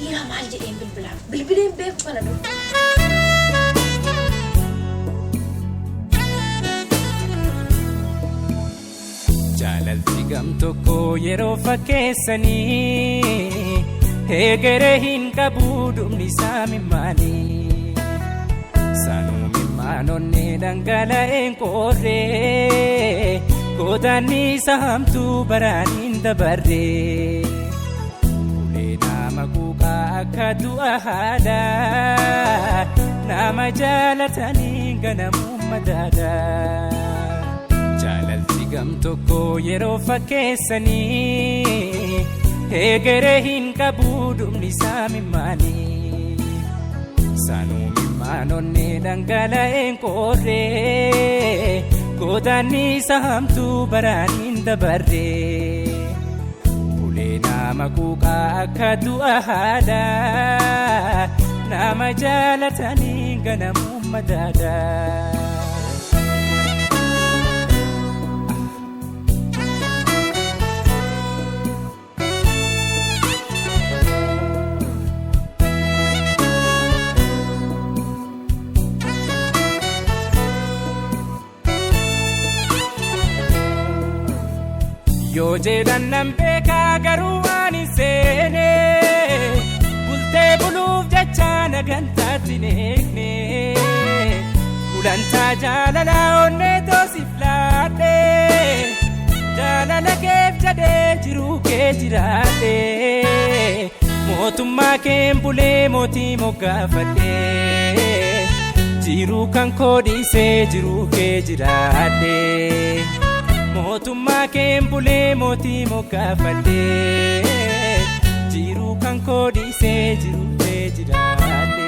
Dhiiraa maal jedheen bilbilaaf? Bilbileen beeku kana dura. Jaalalti gam tokko yeroo fakkeessanii egeree hin qabu dhumni isaa mimmaanii. Sanuu mimmaanonni dhangala'een qorree godaanni isa hamtuu baraan hin dabarree. Ulee nama quuqaa akka du'a haadhaa nama jaalatanii ganamuu madaadaa. Jaalalti gam tokko yeroo fakkeessanii egeree hin qabu dhumni isaa mimmaanii. Sanuu mimmaanonni dhangala'een qorree godaanni isa hamtuu baraan hin dabarree. Ulee nama quuqaa akka du'a haadhaa nama jaalatanii ganamuu madaadaa. Yoo jedhan nan beekaa garuu waan hin seene bultee buluuf jecha nagantaatti hin eegne gulantaa jaalala onnee toosiif laadhe jaalala keef jedhee jiruu kee jiraadhe mootummaa keen bulee mootii moggaafadhe jiruu kan koo dhiisee jiruu kee jiraadhe. Mootummaa keen bulee mootii moggaafadhe jiruu kan koo dhiisee jiruu kee jiraadhe.